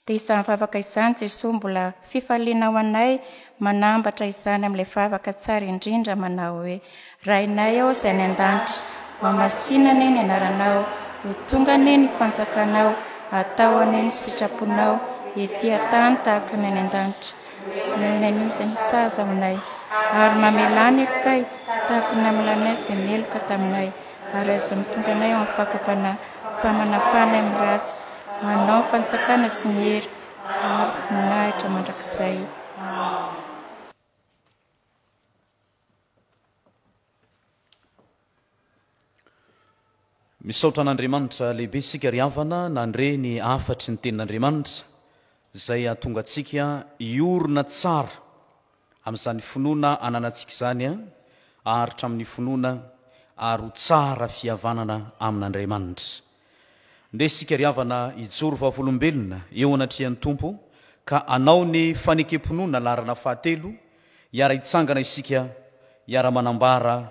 Speaker 9: Dia izany vavaka izany Jesoa mbola fifaliana ho anay manambatra izany amin'ilay vavaka tsara indrindra manao hoe, Rainay ô izay any an-danitra, ho hamasina anie ny anaranao, ho tonga anie ny fanjakanao, atao anie ny sitraponao ety an-tany tahaka ny any an-danitra. Omeo anio izay sahaza ho anay, ary mamelà ny helokay tahaka ny namelanay izay meloka taminay. Ary aza mitondra anay ao amin'ny fakam-panahy, fa manafaha anay amin'ny ratsy, ho Anao ny fanjakana sy ny hery ary voninahitra mandrakizay. Amena.
Speaker 1: Misaotra an'Andriamanitra lehibe isika ry havana nandre ny hafatry ny tenin'Andriamanitra izay hahatonga antsika hiorina tsara Amin'izany finoana ananantsika izany, haharitra amin'ny finoana ary ho tsara fihavanana amin'Andriamanitra. Ndeha isika ry havana hijoro vavolombelona eo anatrehan'ny Tompo ka hanao ny fanekem-pinoana laharana fahatelo, hiara-hitsangana isika hiara-manambara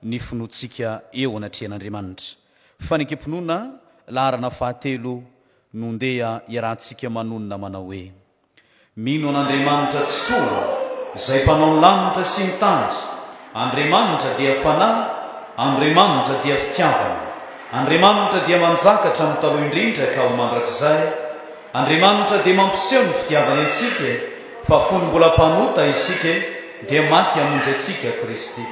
Speaker 1: ny finoantsika eo anatrehan'Andriamanitra. Fanekem-pinoana laharana fahatelo no ndeha iarahantsika manonona manao hoe. Mino an'Andriamanitra Tsitoha, izay Mpanao ny lanitra sy ny tany. Andriamanitra dia Fanahy, Andriamanitra dia Fitiavana. Andriamanitra dia manjaka hatramin'ny taloha indrindra ka ho mandrakizay. Andriamanitra dia mampiseho ny fitiavany antsika, fa fony mbola mpanota isika, dia maty hamonjy antsika Kristy.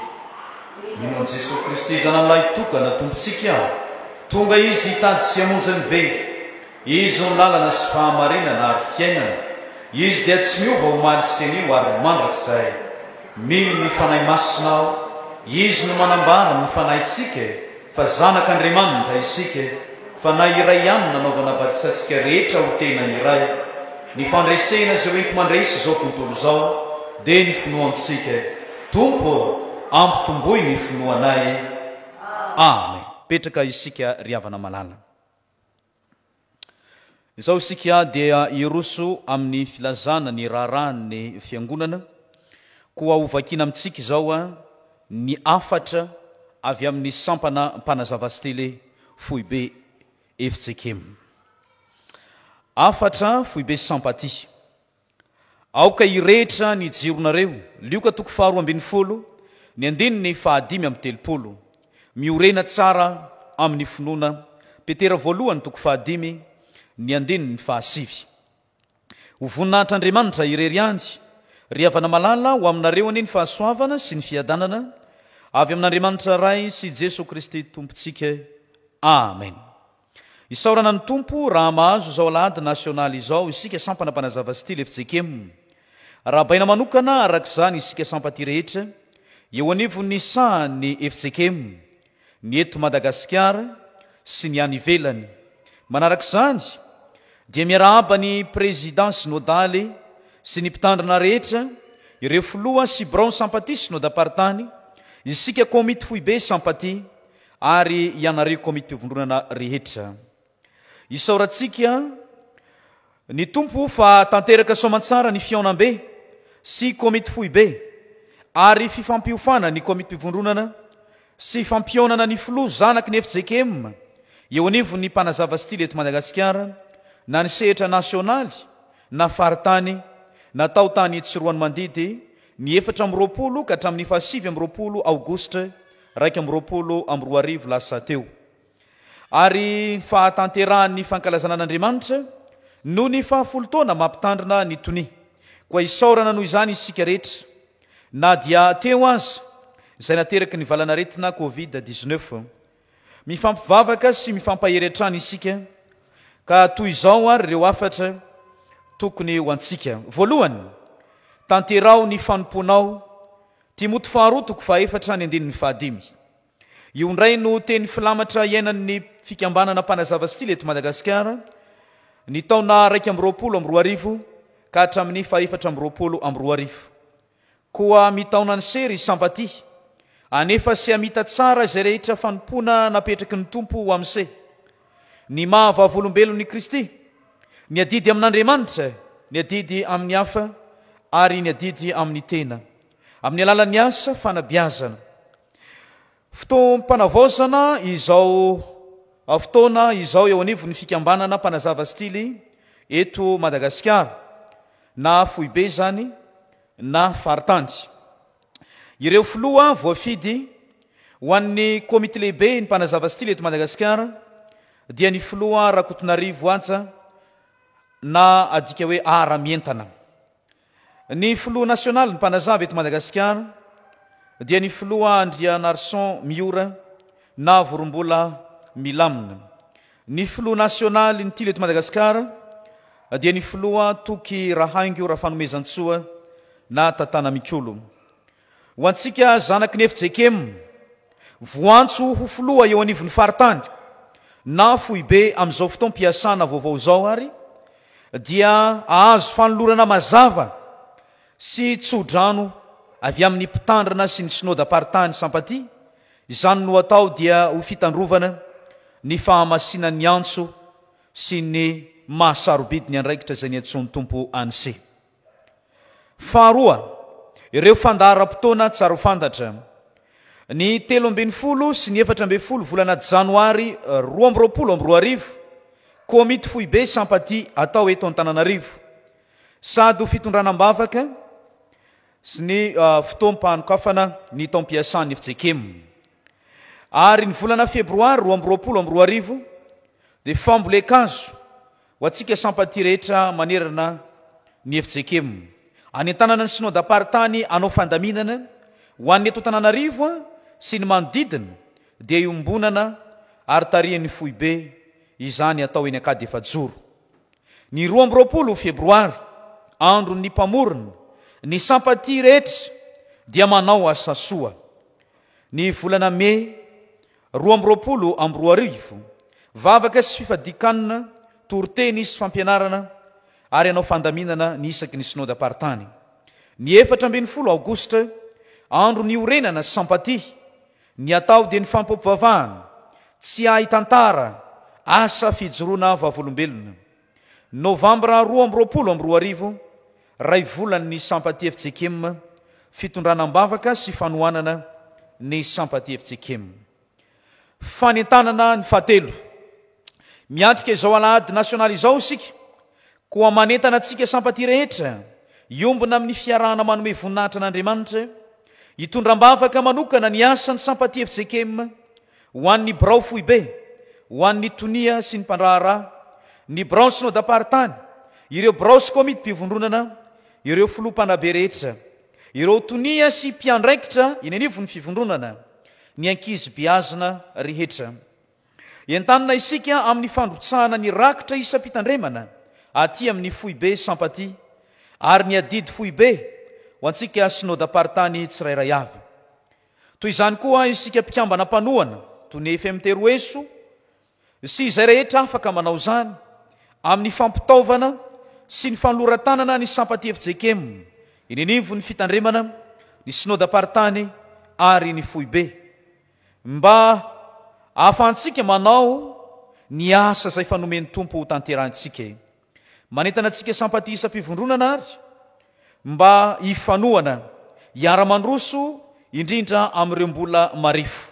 Speaker 1: Mino an'i Jesoa Kristy Zanany Lahitokana Tompontsika aho. Tonga Izy hitady sy hamonjy ny very. Izy no lalana sy fahamarinana ary fiainana. Izy dia tsy miova omaly sy anio ary mandrakizay. Mino ny Fanahy Masina aho. Izy no manambara amin'ny fanahintsika fa zanak'Andriamanitra isika. Fanahy iray ihany nanaovana batisa antsika rehetra ho tena iray. Ny fandresena izay hoenti-mandresy izao tontolo izao dia ny finoantsika. Tompo ô, ampitomboy ny finoanay. Amen. Petraka isika ry havana malala. Izao isika dia hiroso amin'ny filazana ny raharahan'ny Fiangonana, koa hovakiana amintsika izao ny hafatra avy amin'ny sampana mpanazava stele foibe fjkm. Hafatra foibe Sampati. Aoka hirehitra ny jironareo, Lioka toko faharoa ambin'ny folo, ny andininy fahadimy amby telopolo. Miorena tsara amin'ny finoana, Petera voalohany toko fahadimy, ny andininy fahasivy. Ho voninahitr'Andriamanitra irery ihany, ry havana malala, ho aminareo anie ny fahasoavana sy ny fiadanana avy amin'Andriamanitra Ray sy Jesoa Kristy Tompontsika. Amen. Isaorana ny Tompo raha mahazo izao alahady nasionaly izao isika sampana mpanazava style fjkm. Arahabaina manokana araka izany isika sampaty rehetra eo anivon'ny sahan'ny fjkm, ny eto Madagasikara sy ny any ivelany. Manaraka izany dia miarahaba ny Prezida Synodaly sy ny mpitandrina rehetra, ireo filoha sy birao sampaty synodam-paritany, isika komity foibe sampaty, Ary ianareo komitim-pivondronana rehetra. Isaorantsika ny Tompo fa tanteraka soamantsara ny fihaonambe sy komity foibe ary fifampiofana ny komitim-pivondronana sy fampihaonana ny filoha zanaky ny fjkm eo anivon'ny mpanazava stily eto Madagasikara na ny sehatra nasionaly na faritany natao tany Tsiroanomandidy ny 24 ka hatramin'ny faha 29 aogositra 2021 lasa teo. Ary ny fahatanterahan'ny fankalazana an'Andriamanitra noho ny fahafolo taona mampitandrina ny tonia. Koa isaorana noho izany isika rehetra. na dia teo aza izay nateraky ny valanaretina Covid 19. Mifampivavaka sy mifampahery hatrany isika ka toy izao ary ireo hafatra tokony ho antsika. Voalohany, tanteraho ny fanompoanao, Timoty faharoa toko fahaefatra ny andininy fahadimy. Io indray no teny filamatra iainan'ny fikambanana mpanazava stily eto Madagasikara ny taona 2021 ka hatramin'ny fahefatra amby 2020. Koa mitaona ny sery i Sampatia, anefa sy hamita tsara izay rehetra fanompoana napetraky ny Tompo ho amin'se. Ny maha vavolombelon'i Kristy, ny adidy amin'Andriamanitra, ny adidy amin'ny hafa ary ny adidy amin'ny tena, amin'ny alalan'ny asa fanabeazana. Fotoam-panavaozana izao fotoana izao eo anivon'ny fikambanana mpanazava stily eto Madagasikara, na foibe izany na faritany. Ireo filoha voafidy ho an'ny komity lehibe ny mpanazava stily eto Madagasikara dia ny filoha Rakotonarivo Haja na adika hoe Aramientana. Ny filoha nasionaly ny mpanazava eto Madagasikara dia ny filoha Andrianarison Miora na Vorombola Milamina. Ny filoha nasionaly ny Tily eto Madagasikara dia ny filoha Toky Rahaingo Rafanomezantsoa na Tatana Mikolo. Ho antsika zanaky ny fjkm, voantso ho filoha eo anivon'ny faritany na foibe amin'izao fotoam-piasana vaovao izao ary dia ahazo fanolorana mazava sy tso-drano avy amin'ny mpitandrina sy ny synodam-paritany Sampatia, izany no atao dia ho fitandrovana ny fahamasinan'ny antso sy ny maha sarobidy ny andraikitra izay niantsoan'ny Tompo an'se. Faharoa, ireo fandaharam-potoana tsara ho fantatra. Ny 13 sy ny 14 volana janoary 2022, Komity Foibe Sampatia atao eto Antananarivo. Sady ho fitondrana am-bavaka sy ny fotoam-panokafana ny taom-piasan'ny fjkm. Ary ny volana febroary 2022 dia fambolen-kazo Ho antsika Sampatia rehetra manerana ny fjkm, anentanana ny Synodam-paritany hanao fandaminana ho an'ny eto Antananarivo sy ny manodidina dia iombonana ary tarihin'ny foibe izany atao eny Ankadiefajoro. Ny 22 febroary, andron'ny mpamorona, ny Sampatia rehetra dia manao asa soa. Ny volana mey 2022, vavaka sy fifadian-kanina, toriteny sy fampianarana ary hanao fandaminana ny isaky ny Synodam-paritany. Ny 14 aogositra, andro niorenana Sampatia, ny atao dia ny fampivavahana, tsy ahy tantara, asa fijoroana vavolombelona. Novambra 2022, ray volan'ny Sampatia fjkm, fitondrana am-bavaka sy fanohanana ny Sampatia fjkm. Fanentanana ny fahatelo. Miatrika izao alahady nasionaly izao isika, koa manentana antsika Sampatia rehetra hiombona amin'ny fiarahana manome voninahitra an'Andriamanitra, hitondra am-bavaka manokana ny asan'ny Sampatia fjkm, Ho an'ny birao foibe, ho an'ny tonia sy ny mpandraharaha, ny birao synodam-paritany, ireo birao sy komitim-pivondronana, ireo filoha mpanabe rehetra, ireo tonia sy mpiandraikitra eny anivon'ny fivondronana, ny ankizy beazina rehetra. Entanina isika amin'ny fandrotsahana ny rakitra isam-pitandremana aty amin'ny foibe Sampatia ary ny adidy foibe ho antsika synodam-paritany tsirairay avy. Toy izany koa isika mpikambana mpanohana, toy ny FMT Roeso sy izay rehetra afaka manao izany, amin'ny fampitaovana sy ny fanoloran-tanana ny Sampati fjkm eny anivon'ny Fitandremana, ny Synodam-paritany ary ny Foibe, mba ahafahantsika manao ny asa izay efa nomen'ny Tompo hotanterahintsika. Manentana antsika Sampati isam-pivondronana ary mba hifanohana, hiara-mandroso indrindra amin'ireo mbola marefo.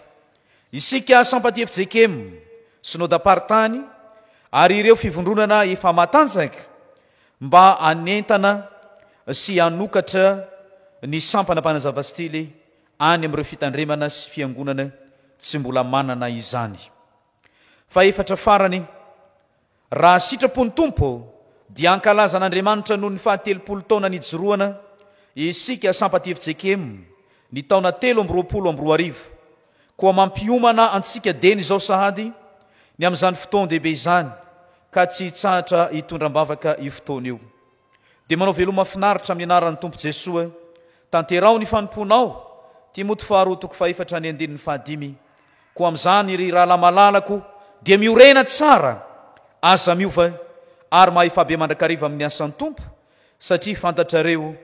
Speaker 1: Isika Sampati fjkm, Synodam-paritany ary ireo fivondronana efa matanjaka mba hanentana sy hanokatra ny sampana mpanazava stily any amin'ireo fitandremana sy fiangonana tsy mbola manana izany. Fahefatra farany, Raha sitrapon'ny Tompo, dia hankalaza an'Andriamanitra noho ny fahatelopolo taona nijoroana isika Sampati fjkm ny taona 2023. Koa mampiomana antsika dieny izao sahady ny amin'izany fotoan-dehibe izany ka tsy hitsahatra hitondra am-bavaka io fotoana io. Dia manao veloma finaritra amin'ny anaran'ny Tompo Jesoa. Tanteraho ny fanompoanao, Timoty faharoa toko fahefatra ny andininy fahadimy. Koa amin'izany ry rahalahy malalako dia miorena tsara, aza miova, ary mahefa be mandrakariva amin'ny asan'ny Tompo, satria fantatrareo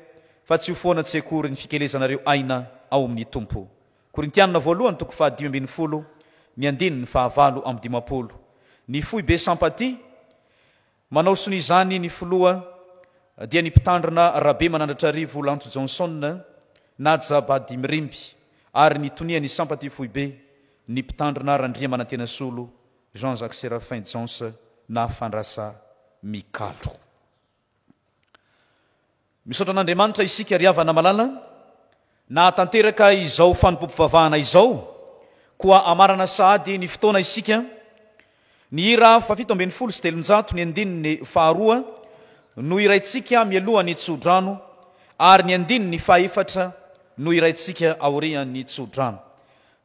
Speaker 1: fa tsy ho foana tsy akory ny fikelezanareo aina ao amin'ny Tompo. Korintiana voalohany toko faha-15 ny andininy faha-58. Ny foibe Sampati, Manao sonia izany ny filoha dia ny mpitandrina Rabemanandratrarivo Lanto Johnson Naja Badimirimby ary ny tonian'ny Sampati foibe ny mpitandrina Randriamanantenasolo Jean Jacques Séraphin Jones na Fandrasa Mikalo. Misaotra an'Andriamanitra isika ry havana malala nahatanteraka izao fanompoam-pivavahana izao, koa hamarana sahady ny fotoana isika. Ny hira faha-317 ny andininy faharoa no hiraintsika mialohan'ny tsodrano ary ny andininy fahaefatra no hiraintsika aorian'ny tsodrano.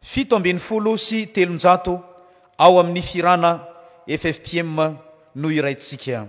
Speaker 1: 317 ao amin'ny fihirana ffpm no hiraintsika.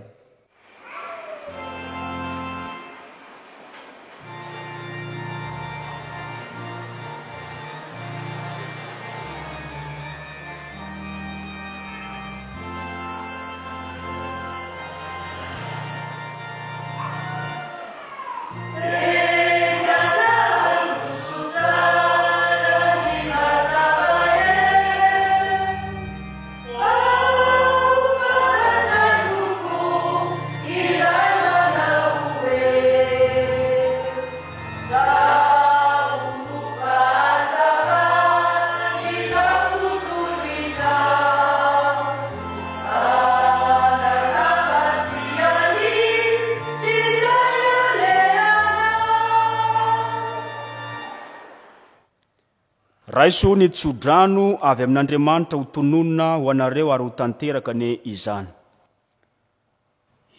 Speaker 8: Raiso ny tsodrano avy amin'Andriamanitra ho tononina ho anareo ary ho tanteraka anie izany.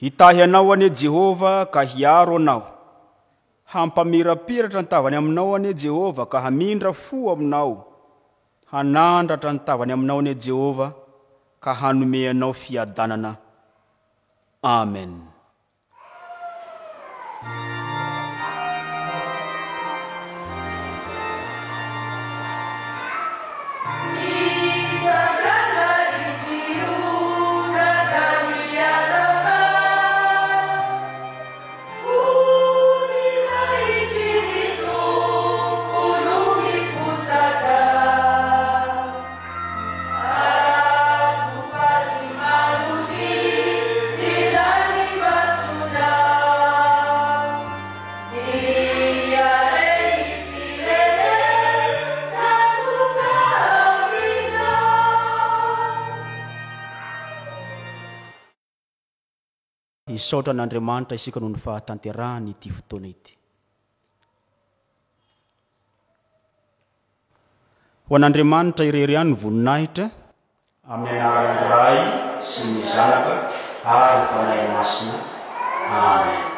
Speaker 8: Hitahy anao anie Jehovah ka hiaro anao. Hampamirapiratra ny tavany aminao anie Jehovah ka hamindra fo aminao. Hanandratra ny tavany aminao anie Jehovah ka hanome anao fiadanana. Amen. Hisaotra an'Andriamanitra isika noho ny fahatanterahany ity fotoana ity. Ho an'Andriamanitra irery ihany ny voninahitra. Amin'ny anaran'ny Ray sy ny Zanaka ary ny Fanahy Masina. Amen.